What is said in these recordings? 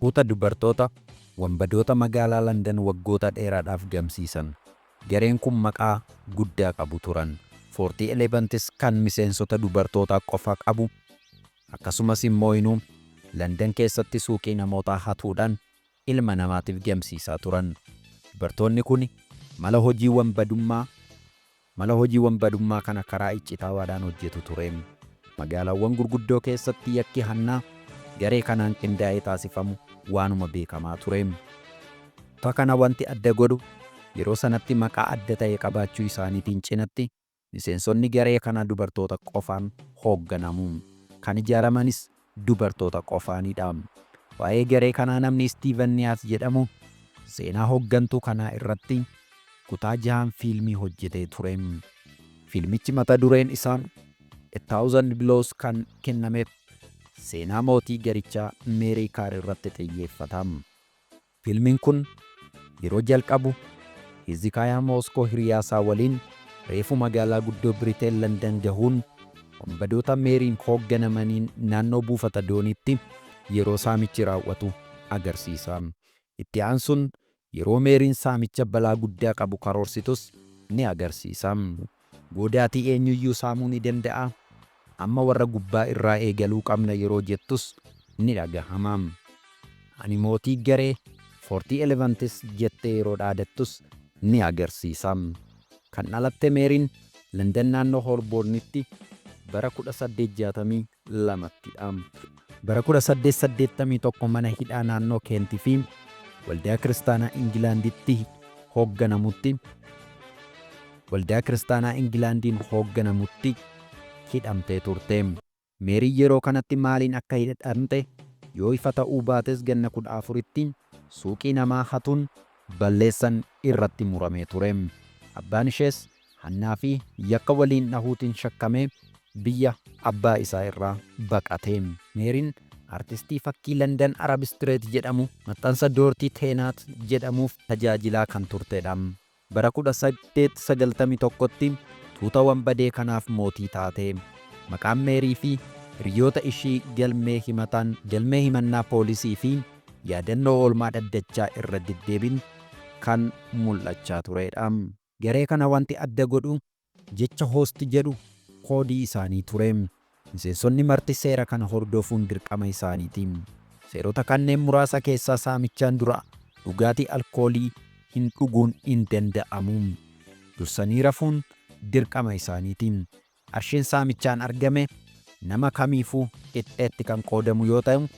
Tuuta dubartoota wanbadoota magaalaa Landan waggoota dheeraadhaaf gamsiisan. Gareen kun maqaa guddaa qabu turan. Forty Elephants kan miseensota dubartootaa qofa qabu, akkasumas immoo inuu Landan keessatti suuqii namootaa hatuudhaan ilma namaatiif gamsiisaa turan. Dubartoonni kun mala hojii wanbadummaa kana karaa iccitaawaadhaan hojjetu ture. Magaalaawwan gurguddoo keessatti yakki hannaa garee kanaan qindaa'ee taasifamu waanuma beekamaa ture. Kana wanti adda godhu yeroo sanatti maqaa adda ta'e qabaachuu isaaniitiin cinatti miseensonni garee kanaa dubartoota qofaan hoogganamu. Kan ijaaramanis dubartoota qofaanidha. Waa'ee garee kanaa namni Steven Knight jedhamu seenaa hooggantuu kanaa irratti kutaa jahaan fiilmii hojjetee ture. Fiilmichi mata dureen isaa A Thousand Blows kan kennameef seenaa mootii garichaa Meerii Kaar irratti xiyyeeffata. Fiilmiin kun yeroo jalqabu Hizikaayaa Mooskoo hiriyaasaa waliin reefu magaalaa guddoo Biriteen Landan gahuun wanbadoota Meeriin hoogganamaniin naannoo buufata dooniitti yeroo saamichi raawwatu agarsiisa. Itti aansuun yeroo Meeriin saamicha balaa guddaa qabu karoorsitus ni agarsiisa. Goodaatii eenyuyyuu saamuu ni danda'a. Amma warra gubbaa irraa eegaluu qabna yeroo jettus ni dhagahama. Ani mootii garee Forty Elephants jettee yeroo dhaadattus ni agarsiisa. Kan dhalatte Meeriin Landan naannoo Holboornitti bara 1862ttidha. Bara 1881 mana hidhaa naannoo Keentii fi Waldaa Kiristaanaa Ingilaandiin hoogganamutti hidhamtee turte. Meeriin yeroo kanatti maaliin akka hidhamte yoo ifa ta'uu baates, ganna 14tti suuqii namaa hatuun balleessan irratti muramee ture. Abbaan ishees hannaa fi yakka waliin dhahuutiin shakkamee biyya abbaa isaa irraa baqate. Meeriin artistii fakkii Landan Arab Street jedhamu maxxansa Doortii Teenaat jedhamuuf tajaajilaa kan turtedha. Bara 1891tti tuuta wanbadee kanaaf mootii taate. Maqaan Meerii fi hiriyoota ishii galmee himataan, galmee himannaa poolisii fi yaadannoo oolmaa dhaddachaa irra deddeebiin kan mul'achaa turedha. Garee kana wanti adda godhu jecha "host" jedhu koodii isaanii ture. Miseensonni marti seera kana hordofuun dirqama isaaniiti. Seerota kanneen muraasa keessaa saamichaan dura dhugaatii alkoolii hin dhuguun hin danda'amu. Dursanii rafuun dirqama isaaniiti. Qarshiin saamichaan argame nama kamiifuu qixxeetti kan qoodamu yoo ta'u,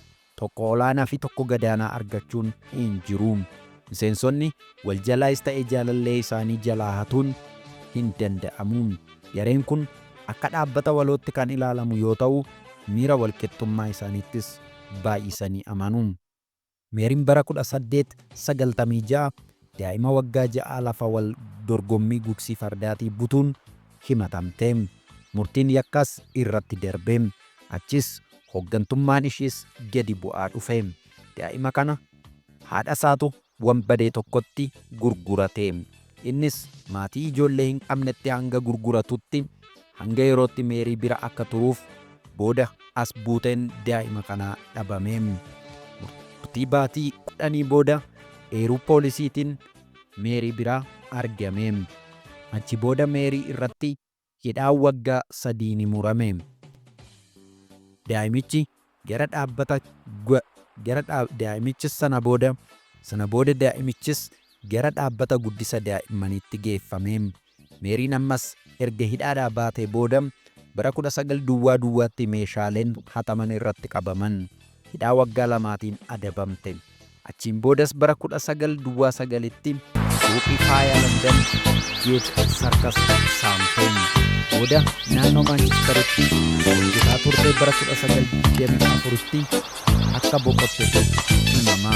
tokko olaanaa fi tokko gadaanaa argachuun hin jiru. Miseensonni wal jalaas ta'e jaalallee isaanii jalaa hatuun hin danda'amu. Gareen kun akka dhaabbata walootti kan ilaalamu yoo ta'u, miira walqixxummaa isaaniittis baay'isanii amanu. Meeriin bara 1896 daa'ima waggaa 6 lafa wal dorgommii gugsii fardaatii butuun himatamte. Murtiin yakkaas irratti darbe. Achis hooggantummaan ishiis gadi bu'aa dhufe. Daa'ima kana haadha isaatu wanbadee tokkotti gurgurate. Innis maatii ijoollee hin qabnetti hanga gurguratutti hanga yerootti Meerii bira akka turuuf, booda as buuteen daa'ima kanaa dhabame. Murtii baatii 10 booda eeruu poolisiitiin Meerii biraa argame. Achi booda Meerii irratti hidhaan waggaa 3 ni murame. Daa'imichi gara dhaabbata gara daa'imichis sana booda daa'imichis gara dhaabbata guddisa daa'immaniitti geeffame. Meeriin ammas erga hidhaadhaa baatee booda bara 19 duwwaa duwwaatti meeshaaleen hataman irratti qabaman. Hidhaa waggaa 2tiin adabamte. Achiin boodas bara 1909tti suuqii faaya Landan Gate Circus saamte. Booda naannoo Maanchesteritti hojjetaa turte bara 1924tti akka boqottetu himama.